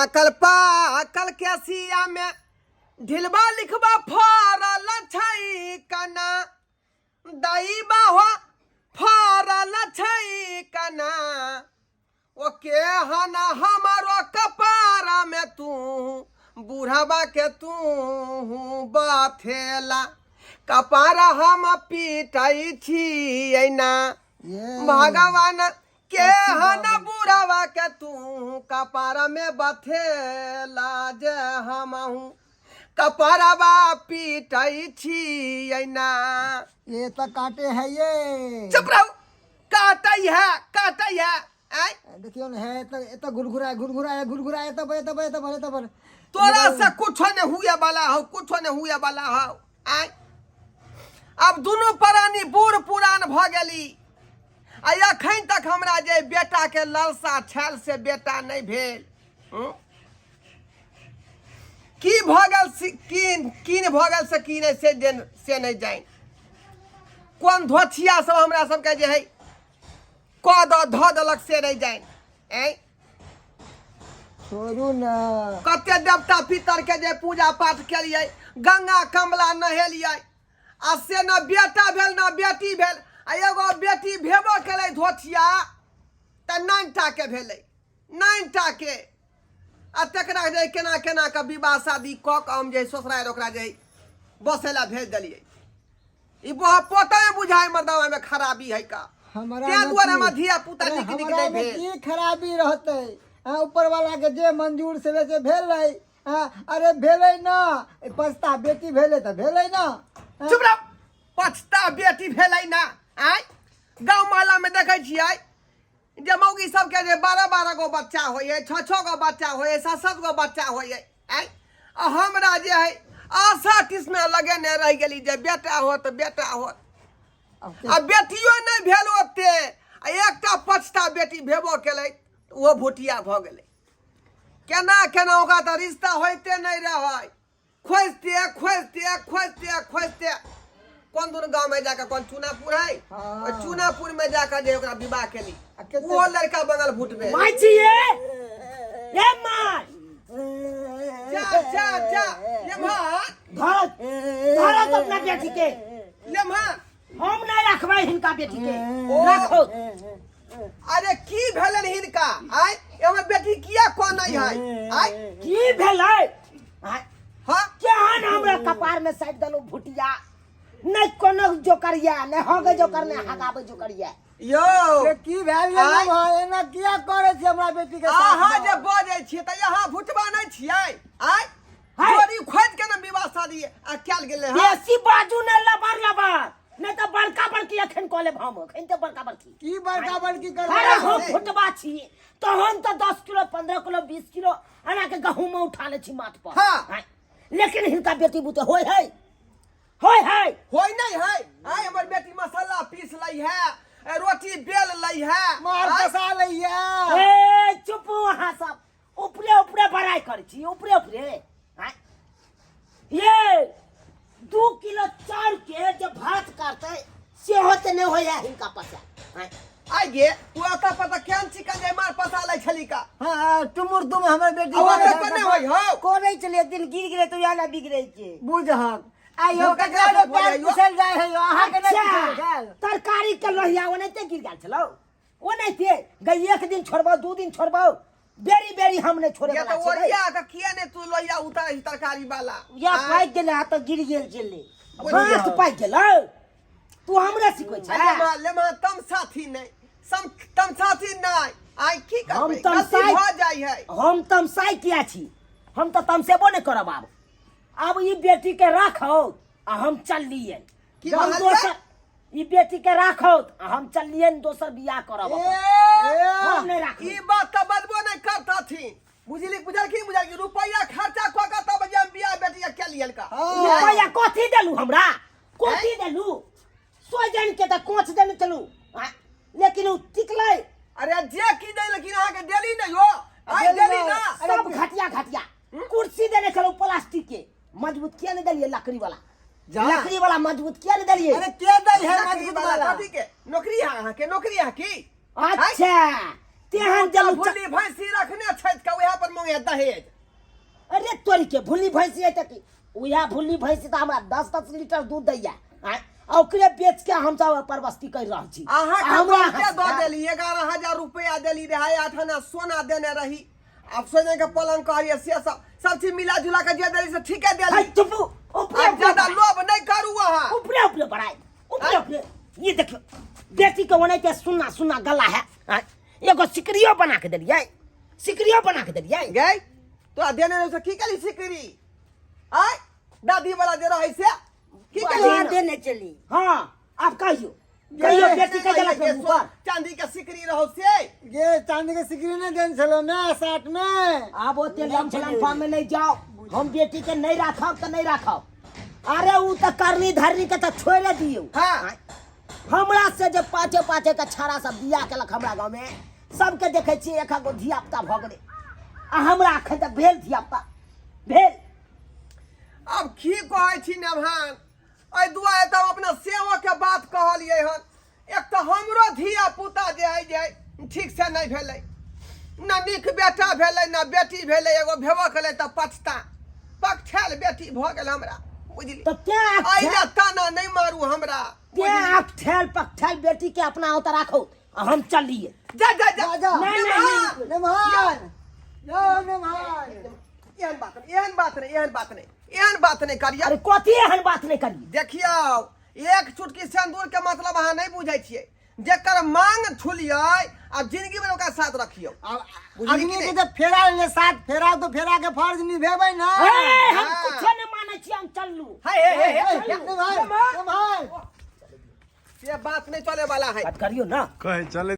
पाकल पाकल केसिया में ढिलबा लिखबा फरल छै कना दाई बाहो फरल छै कना ओ केहन हमारो कपारा में तू बूढ़ाबा के तू बथेला कपारा हम पीटै छी ना भगवान केहन बुढ़ावा के तू कपारा में बथेला जे हमहूँ कपरवा पीटै छी ना। ये तो काटे है ये। चुप रहू, काटै है काटै है। आय देखियो ने है तो ये तो घुरघुरा घुरघुरा घुरघुरा ये तो बे तो बे तो बे तो बे तोरा से कुछो ने हुए वाला हो, कुछो ने हुए वाला हो। आय अब दुनू प्राणी बूढ़ पुरान भ गेली आ अखन तक हमरा जे बेटा के लालसा छल से बेटा नहीं भेल। की भऽ गेल कीन कीन भऽ गेल से की नहि से जे से नहि जानि कोन धोछिया सब हमरा सबके जे है कऽ दऽ धऽ देलक से नहि जानि। ऐं छोड़ू ना। कते देवता पितर के जे पूजा पाठ केलियै, गंगा कमला नहेलियै आ से न बेटा भेल न बेटी भेल आ एगो बेटी भेबो केलै धोछिया तऽ नाइन टा के भेलै, नाइन टा के आ तकरा जे केना केना के विवाह शादी कऽ के हम जे ससुरारि ओकरा जे बसै लए भेज देलियै। ई बह पोता में बुझाय मर्दावा में खराबी है का। हमरा तें में दुआरे की- हमर धिया पुता अरे नीक नीक हमरा नहि में भेल। की खराबी रहतै? हाँ, ऊपर वाला के जे मंजूर से से भेलै। हाँ, अरे भेलै ना, पछता बेटी भेलै तऽ भेलै ना। हाँ? चुप रह, पछता बेटी भेलै ना। आँय गाँव मोहल्ला में देखै छियै जे मौगी सबके जे 12-12 गो बच्चा होइए, 6-6 गो बच्चा होइए, 7-7 गो बच्चा होइए। आँय आ हमरा जे है आशा तृष्णा लगेने रहि गेली जे बेटा होत बेटा होत आ बेटियो नहि भेल ओते आ एकटा पछता बेटी भेबो केलै ओहो भुटिया भऽ गेलै। केना केना ओकरा तऽ रिश्ता होइते नहि रहै, खोजते खोजते खोजते खोजते कोन दुन गाँव में जाके कोन चूनापुर है, हाँ। चूनापुर में जाके जे ओकरा विवाह केली आ केते- वो लड़का बगल भूट में। माय छियै ए माय। जा जा जा ले माँ। धरत धरत अपना बेटी के। ले माँ। हम नहीं रखबै हिनका बेटी के। ओ। राखो। अरे की भेलन हिनका? आय हमर बेटी किया कोनै है? आय की भेलै? आय हाँ? केहन हमरा कपार में साटि देलहुँ भुटिया, नहि कोनो जोकरिया, नहि हगे जोकर, नहि हगाबै जोकरिया। यौ से की भेल ये आय? भाई? एना किया करै छी हमरा बेटी के साथ अहाँ में? जे बजै छियै तऽ अहाँ भुटबा नहि छियै? आय है। जोड़ी खोजि के ने विवाह शादी आ कयल गेलै हँ। बेसी बाजू ने लबर लबर, नहि तऽ बड़का बड़की एखन कऽ लेब हम, एखन तऽ बड़का बड़की। की बड़का बड़की करबै? अरे हम भुटबा छी तहन तऽ 10 किलो 15 किलो 20 किलो एना के गहूँम उठा लै छी माथ पर। हाँ। आँय, लेकिन हिनका बेटी बुते होय है, होय है। होय नहीं है। आय हमर बेटी मसाला पीस लै है, ए, रोटी बेल लै है, मार आय। कसा लै है। ए चुप अहाँ सब, ऊपरे ऊपरे बड़ाई करै छी, ऊपरे ऊपरे। आँय, ये 2 किलो चाउर के जे भात करतै सेहो तऽ नहि होइए हिनका पसा। आँय। आइ गे तू अता पता केहन चिकन जे मार पसा लै छली का? हाँ, हाँ, टुमुर तुम हमर बेटी आ ओते करे पर नहि होइ हौ। कोरै छलियै दिन गिर गेलै तऽ उएह लए बिगड़ै छै। बुझहक आइ यौ हुनका ककरा जे जे पैर भऽ जाइयो। पिसल जाइ है यौ, अहाँके नहि अच्छा, पिसल गेल। तरकारी के लोहिया ओनाहिते गिर गेल छलौ, ओनाहिते गई। 1 दिन छोड़बौ 2 दिन छोड़बौ, बेरी बेरी हम नहि छोड़े ये वाला तऽ छियै। ओरिया के किया ने तू लोहिया उतारै छी तरकारी वाला? या आँय? पाकि गेलै आ तऽ गिर गेल छलै। भात पाकि गेलौ, तू हमरे सिखबै छै? ले माँ, ले माँ, तम साथी नहि, सम तम साथी नहि। आइ की हम करबै? तमसाइ- गलती भऽ जाइ है। हम तमसाइ किया छी? हम तऽ तमसेबो नहि करब। आब आब ई बेटी के राखौ आ हम चललियै। की हम कहलियै? दोसर ई बेटी के राखौ आ हम चललियै दोसर बियाह करब अपन। ए, हम नहि राखबै। ई बात तऽ बजबो नहि करतथिन। बुझली, बुझलखिन, बुझलखिन रुपैआ खर्चा कऽ के तब जे हम बियाह बेटी के केलियन का। रुपैआ कथी देलू हमरा? कथी देलू? सोजन के तऽ कोच देने चलू, लेकिन ओ टिकलै। अरे जे की दे, लेकिन अहाँके देली नहि हो। आइ देली ना। सब घटिया घटिया कुर्सी देने छलू प्लास्टिक के, मजबूत किया नहि देलियै? लकड़ी वाला, जा। लकड़ी वाला मजबूत किया नहि देलियै? अरे के दै है नौकरी मजबूत वाला वाला? कथी के नौकरी है अहाँके? नौकरी है की? अच्छा तेहन देलू भुल्ली भैंसी रखने छथि का उएह पर मांगे दहेज। अरे तोरी के भुल्ली भैंसी है की उएह भुल्ली भैंसी तऽ हमरा 10-10 लीटर दूध दैया, आँय? आ ओकरे बेच के हम सब परवस्ती कर रहल छी। अहाँ आ हमरा के दऽ देली 11,000 रुपया देली रहै, 8 आना सोना देने रही, आब सोने के पलंग कहलियै से सब सब चीज मिला जुला के जे देली से ठीके देली। हाय चुपू, ऊपरे आब ऊपरे ज्यादा बढ़ाई। लोभ नहीं करू अहाँ। ऊपरे ऊपरे बढ़ाई, ऊपरे ऊपरे। ये देखियो बेटी के ओनाहिते सुन्ना सुन्ना गला है, आँय? एगो सिकरियो बना के देलियै, सिकरियो बना के देलियै। गै तोरा देने रहो से की केली सिकरी? आय दादी वाला जे रहै से की केली? अहाँ देने चली। हाँ आब कहियो, कहियो बेटी के देलक जे मुँह पर? चांदी के सिकरी रहो से। गे चांदी के सिकरी नहीं देने छलो ने 60 में। आब ओते लम छलम में नहीं जाओ, हम बेटी के नहीं राखब तऽ नहीं राखब। अरे उ तऽ करनी धरनी के तऽ छोड़े दियौ। हाँ। हमरा से जे पाँचे पाँचे के छाड़ा सब बियाह केलक हमरा गाँव में, सबके देखै छियै एक गो धिया पुता भऽ गेलै, आ हमरा अखन तक भेल धिया पुता भेल। आब की कहै छी नभान, एहि दुआरे तऽ हम अपना सेवक के बात कहलियै हन। एक तऽ हमरो धिया पुता जे है जे ठीक से नहीं भेलै, न नीक बेटा भेलै न बेटी भेलै, एगो भेबो केलै तऽ पछता पकठेल बेटी भऽ गेल हमरा, बुझली? तऽ तें एहि लए ताना नहीं मारू हमरा। तें अकठेल पकठेल बेटी के अपना ओतऽ राखो, आ हम चलिए। जा जा जा। जा, जा। नहीं, नहीं, नहीं। नेमहान, जाओ नेमहान। एहन बात नहीं, एहन बात नहीं, एहन बात नहीं, एहन बात नहीं करिए। अरे कथी एहन बात नहीं करिए? देखियौ एक चुटकी सिंदूर के मतलब अहाँ नहीं बुझै छियै, जेकर मांग छुलियै आ जिंदगी में ओकरा साथ रखियौ। अब बुझली कि अग्नि के नहीं? जब फेरा ले साथ फेरा तो फेरा के फर्ज निभेबै ना। ए, हम हाँ। कुछो नहीं मानै छी, हम चललू। हे, हे, हे, हे, ए, नेमहान, नेमहान। से बात नहीं चले वाला है। बात करियो ना। कहे चले।